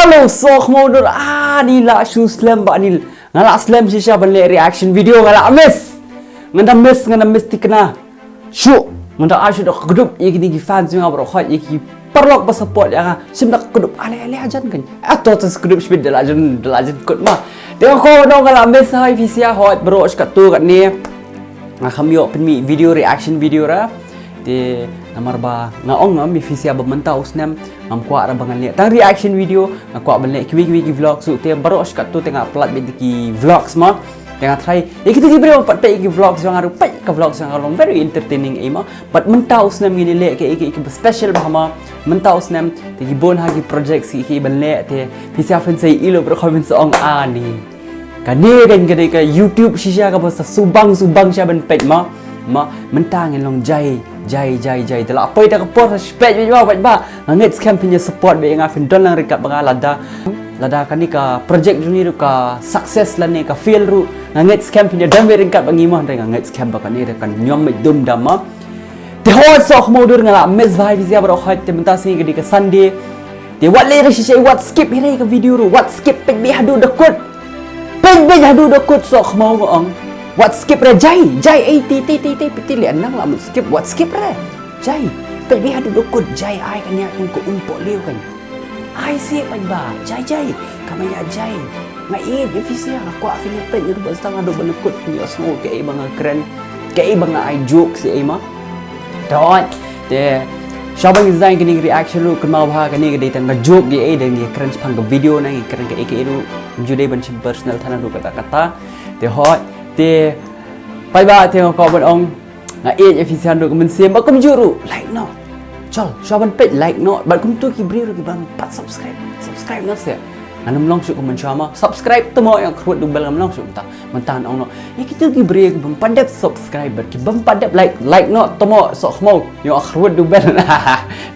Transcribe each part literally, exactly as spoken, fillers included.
Hello, soh khmudor, ani la shu slem ba ani. Nga la slem shisha ban leh reaction video, nga la miss. Nga da miss, nga da miss tikna. Shu, nga da ai shu da kdup ïa kini ki fans jong nga baroh khoit, ïa ki paralok ba support ïa nga. Shim da kdup ale ale ajan kan. Ato to kdup shibit da la jan, da la jan kut ma. Te ko no nga la miss hai phi sha hot baroh shkatto katne. Nga kham ïoh pynmih video, reaction video ra. Te namar ba nga ong ngam ïa phi sha ba mynta u snem ngam kwah ra ba ngan leh tang reaction video, nga kwah ban leh kiwei kiwei ki vlogs ruh, te baroh shkatto te nga upload beit ki vlogs ma. Te nga try ïa kito ki briew pat peit ki vlogs jong nga ruh, peit ka vlogs jong nga long very entertaining ei ma. Bad mynta u snem ngin ïa leh kiei kiei kiba special bha ma. Mynta u snem te ki bun ha ki project kiei kiei ban leh, te phi sha phin sa ïohi leh baroh khaw phin sa ong ani. Kane kan kane ka YouTube shisha kaba sa subang subang sha ban peit ma. Ma mynta ngin long jai jai jai jai. Te la poi ta ka por sa peit beit ba, peit ba. Nga ngeit skhem phin ïa support beit ïa nga, phin don lang ryngkat bad nga lada, lada kane ka project jong ngi ruh ka success lane ka fail ruh, nga ngeit skhem phin ïa don beit ryngkat bad ngi ma. Hynrei nga ngeit skhem ba kane ruh kan ñiom beit dum dam ma. Te hot soh khmudor, nga la miss bha phi sha baroh khoit, te mynta sngi ka dei ka Sunday. Te wat leh re shisha, wat skip hi re ka video ruh, wat skip, peit beit haduh da kut. Peit beit haduh da kut soh khmudor nga ong. Wat skip re jai jai ei, te te te te peit, te leh nang la mut skip, wat skip re. Jai. Peit beit haduh da kut jai, ai kane ïa kum ka um pohliew kan. Ai sih paidbah, jai jai, ka maya jai. Nga ïeit ïa phi sha, nga kwah phin ïa peit, ïa ruh ba stang haduh ba na kut phin ïohsngew kaei ba nga kren, kaei ba nga ai joke sha ei ma. Te hot, te sha ba ngi design kane ka reaction ruh kynmaw bha kane ka dei tang ka joke, kaei dei ngi kren shaphang ka video na ngi kren kaei kaei ruh, ym ju dei ban shim personal than haduh katta katta. Te hot, te paidbah, te nga kwah ban ong. Nga ïeit ïa phi sha haduh ka mynsiem, bad kumjuh ruh like noh. Chol, shuwa ban peit like noh. Bad kumto ki briew ruh ki bym pat subscribe, subscribe noh sha. Ngan ym long shuh kum mynshuwa ma. Subscribe to mo, ïa khruat u bell ngam long shuh mynta. Mynta ngan ong noh. Ïa kito ki briew ki bym pat dep subscribe bad ki bym pat dep like, like noh to mo soh khmudor. Ïa khruat u bell.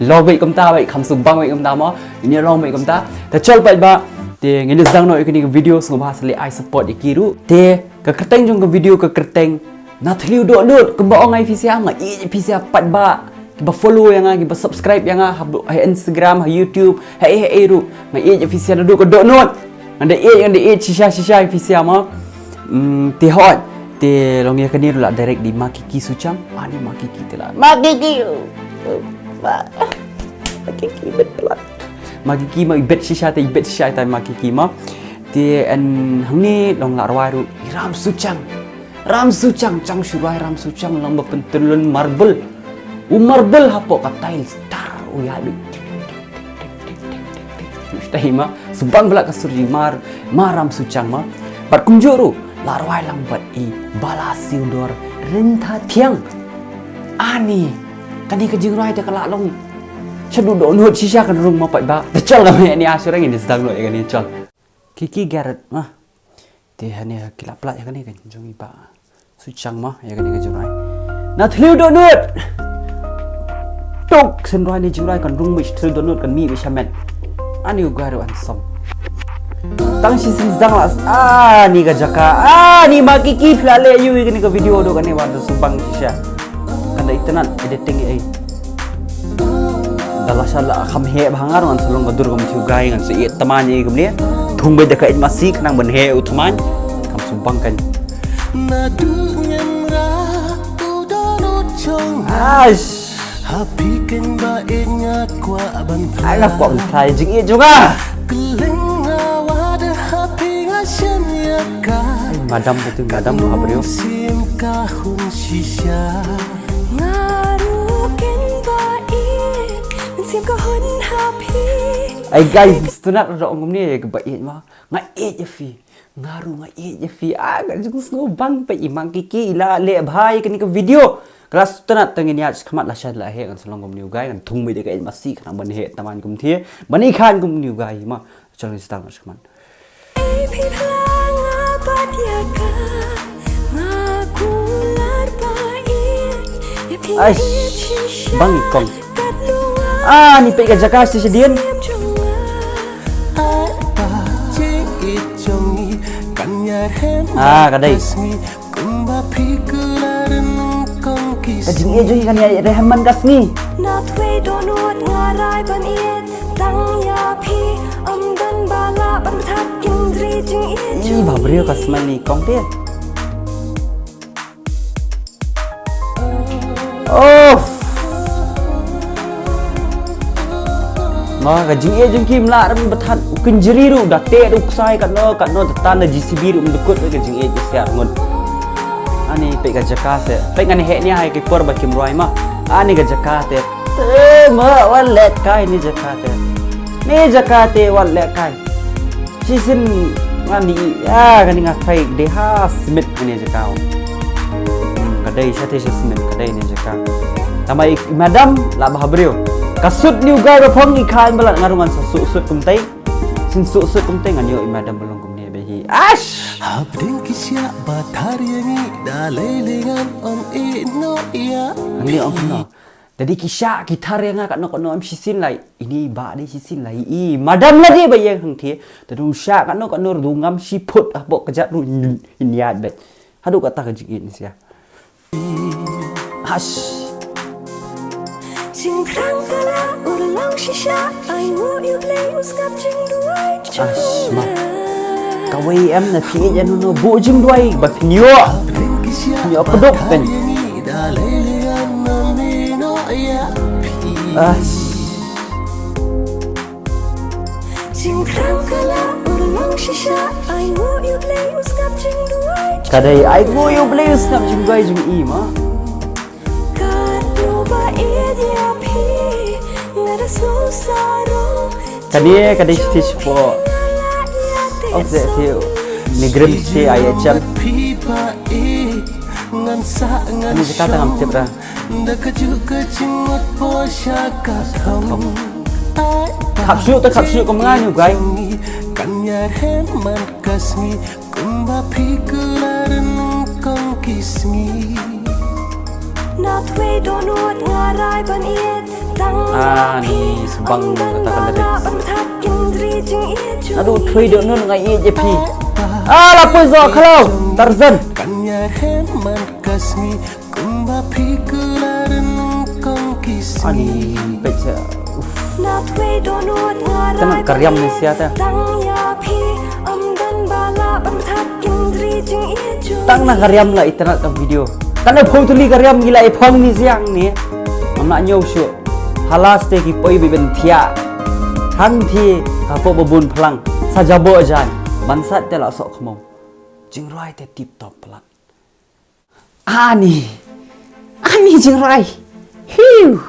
Lo beit kumta beit, kham sngewbang beit kumta mo. Ïa long beit kumta. Te chol paidbah. Te ngin ïa sdang noh ïa kane ka video, sngewbha sa leh ai support ïa ki ruh. Te ka kyrteng jong ka video, ka kyrteng Na Thliew Dohnud, kumba ong ai phi sha, nga ïeit ïa phi sha paidbah kiba follow ïa nga, kiba subscribe ïa nga ha, ha Instagram, ha YouTube, ha ei ha ei ruh. Nga ïeit ïa phi sha naduh ka dohnud. Nga da ïeit, nga da ïeit shisha shisha ïa phi sha ma. Hmm, te hot, te long ïa kane ruh la direct da i Ma Kiki Suchang. Ani Ma Kiki te la, Ma Kiki. Ma, Ma Kiki bet plat. Ma Kiki ma i bet shisha te, i bet shisha te Ma Kiki ma. Te hangne long la rwai ruh i Ram Suchang. Ram Suchang, chang shu rwai Ram Suchang, long ba pyntyllun marble. U marble hapoh ka tiles, tar, u ïaid. Shu ma, shu bang bla ka surji mar, ma Ram Suchang ma. Bad kumjuh ruh la rwai lang bad i Bala Siewdor Rynthathiang. Ani, kane ka jingrwai te ka la long shaduh dohnud shisha kan rung ma paidbah. Te chol ka maya ni a shu rang ini sdang noh ïa kane chol. Kiki Garrett ma. Te hangne ki la pynlait ïa kane ka jong i Bah Suchang ma, ïa kane ka jingrwai. Na Thliew Dohnud. Tuk, shen rwai ne jingrwai kan rung mih Thliew Dohnud kan mih mih shamet. Ani u guy ruh handsome. Tang shi sien sdang la, ani ka jaka, ani Ma Kiki phi la leh ïa u ïa kane ka video doh kane wan shu bang shisha. Kan da itynnad editing ei. Da la sha la kham heh bha nga ruh ngan sa long ka dur kum u guy ngan sa ïeit thymmai ïa kumne. Thung beit da ka ïeit masi khnang ban heh u thymmai. Kham shu bang kan. Naduh ngim rah u Dohnud jong nga. Aish. Ha phi keiñ ba ïeit nga kwah ban phla. Ai nga kwah ban phla ïa jingïeit jong nga. Kylleng nga wad ha phi nga shem ïa ka. Ai madam, ka tu madam ha briew. Mynsiem ka hun shisha. Nga ruh keiñ ba ïeit, mynsiem ka hun ha phi. Ai guys, sngewtynnat ruh da ong kumne ïa ka ba ïeit ma. Nga ïeit ïa phi. Nga ruh nga ïeit ïa phi. Ah, ka jingsngewbang pat i Ma Kiki i la leh bha ïa kane ka video. Ka la sngewtynnat tang ngin ïaid shakhmat la sha la heh ngan sa long kum u guy ngan thung beit da ka ïeit masi khnang ban heh thymmai kumthiah. Ban ïaid khan kum u guy ma. Chol ngin sdang noh shakhmat. Ei phi phla nga bad ïa ka, nga kular ba ïeit ïa phi. Aish, bang i kong. Kat nonga. Ah, ni peit ka jaka shisha dien. Siem jong nga. Ai ba jingïeit jong ngi kan ïarhem. Ah, ka dei. Kumba phi kular nyngkong ki. Ka jingïeit jong ngi kan ïarhem man ka sngi. Na Thliew Dohnud nga rai ban ïeit tang ïa phi, ym don Ih, ba briew ka smile ni kong te. Oh. Ma ka jingeh jong ki mla rem bathat u kynjri ruh da te ruh ksai katno katno da tan da J C B ruh mdukut ka jingeh ka siar ngut. Ani pe ka jaka te. Pe ngani he ni hai ki por ba kim rwai ma. Ani ka jaka te. Te ma wan let kai ni jaka te. Ni jaka te wan let kai. Shisien ngani ya ngani nga kai de ha smit ngani jaka. Hmm, ka dei sha te sha smit ka dei ni jaka. Tama i madam la ba briew. Ka sut ni u gai ba phong i khan balat ngarungan sa sut sut kumtai. Sin sut sut kumtai ngan yo i madam balong kumne be hi. Ash! Hapdeng ki siah ba thar ïa ngi da lei lei ngan ong i no ïa. Ngi ong no. Dadi ki shah ki thar ïa nga katno katno em shisien lai. Ini ba dei shisien lai. I madam la dei ba ïeng hangthie. Dadu shah katno katno ruh ngam shi phut ah bok kajat ruh in yat bet. Hadu kata ka jingit ni sia. Hash. Jingkrang kala urlong shisha. Ai ngu yu blei u skap jingduwai. Ash ma. Kawei em na phi jan no bu jingduwai ba phi nyo. Nyo pedok pen. Ash. Kadei ai ngu yu blei u skap jingduwai jong i ma. Kane kadei stage four. Of the field. Ni grim si ai chem. Ani jaka tang am tip ra. Khap shu ta khap shu kum nga nyu gai. Ani sbang kata ka lyrics. Aduh thui do nun ngai ïa phi. Ala poi zo khalo Tarzan. Ani peit sa. Tang ka riam ni sia ta. Tang na ka riam la internet ka video. Tang na phone tuli ka riam ngi la i phone ni siang ni. Ngam na nyo shu. Halas te ki poi bi ben thia. Hang thi ka po babun phlang. Sa jabo jan. Ban sat te la sok khmo. Jingrwai te tip top plat. Ani. Ani jingrwai. Hiu.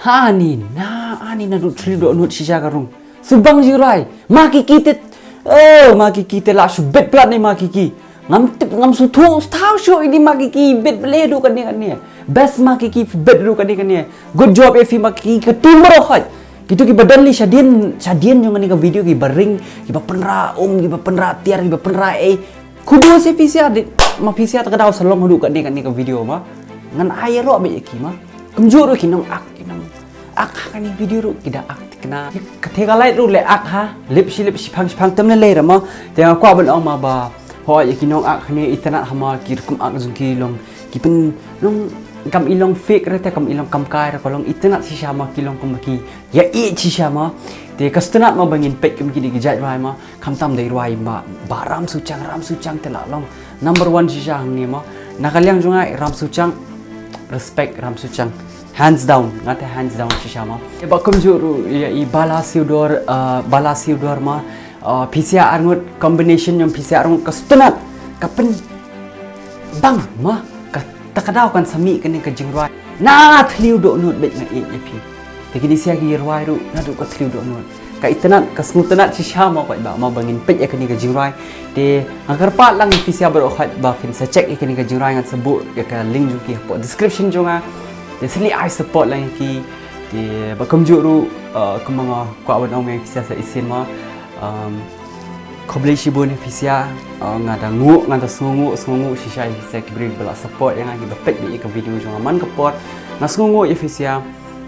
Ani na ani na dut thri dot nut shisha ka rung. Subang jingrwai. Ma ki ki te. Oh ma ki ki te la shu bet plat ni ma ki ki. Ngam tip ngam su thu stau shu ini ma ki ki bet le du kane kane. Best ma ki ki bet du kane kane. Good job efi ma ki ki ka tum ro hot. Kitu ki ba don li shadien shadien jong kane ka video ki ba ring ki ba penra um ki ba penra tiar ki ba penra ei. Kubu se pisia dit ma pisia ta ka dau salong hadu kane kane ka video ma. Ngan ai ro be ki ma. Kumjur ki nong ak ki nong ak ha kane video ru ki da ak tikna. Ka te ka lai ru le ak ha. Lip shi lip shi phang shi phang tem le le ra ma. Te nga kwa ban ong ma ba. Ho ya ki nong ak ne internet ha ma ki rukum ak jong ki long ki pen long kam i long fake ra te kam i long kam kai ra ko long internet shisha ma ki long kum ki ya i shisha ma. Te ka stunat ma bangin pek kum ki di ki jait rai ma. Khamtam dei rwai ma ba Ram Suchang Ram Suchang te la long number one shisha hangne ma. Na ka liang jong nga Ram Suchang respect Ram Suchang hands down nga te hands down shisha ma. Te ba kumjur ru ya i Bala Siudor uh, Bala Siudor ma uh, P C R ngut combination jong P C R ngut ka stunat ka pen bang ma ka ta ka daw kan sami kane ka jingrwai na thliu do nut bet nga e phi. Te kini sia ki rwai ru na du ka thliu do nut. Ka internet ka snu internet shisha ma kwat ba ma bangin peit ya kani ka jingrwai. Te nga kyrpad lang phi sia bro kwat ba phin sa check ya kani ka jingrwai ngan sa buh ya ka link jong ki hapoh description jong nga. Te sili ai support lang ya ki. Te ba kumjuh ru uh, kumba nga kwah ban ong ya phi sia sa isin ma. Um, khublei shibun ya phi sia uh, nga da ngu nga da sngu ngu sngu ngu shisha ya phi sia ki bri ba la support ya nga ki ba peit ya ka video jong nga man ka por. Nga sngu ngu ya phi sia.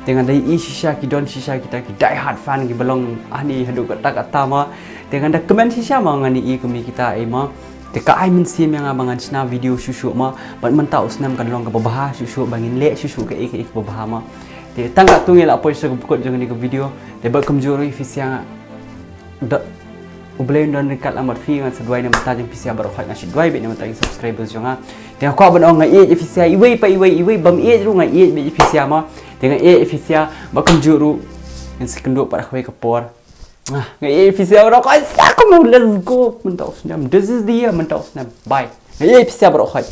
Te nga dei i shisha ki don shisha kita ki die hard fan ki ba long ani haduh katta katta ma. Te nga da kmen shisha ma nga ni i kumi kita ai ma. Te ka ai mynsiem ïa nga ba ngan shna video shuh shuh ma. Bad mynta u snem kan long kaba bha shuh shuh ba ngin leh shuh shuh kaei kaei kaba bha ma. Te tang katto ngi la poi sha ka pukot jong kane ka video. Te bad kumjuh ruh i phi sia nga. Da U Blei un don ryngkat lem bad phi. Ngan sa duwai na ka bynta jong phi sha baroh khoit, ngan sa duwai bad na ka bynta ki subscribers jong nga. Te nga kwah ban ong nga ïeit ïa phi sha iwei pa iwei, iwei bym ïeit ruh nga ïeit bad ïa phi sha mo. Te nga ïeit ïa phi sha, bad kumjuh ruh ngan sa ïakynduh pat ha kawei ka por. Ah, nga ïeit ïa phi sha baroh khoit, sa kum, let's go. Mynta u snem, this is the year, mynta u snem. Bye. Nga ïeit ïa phi sha baroh khoit.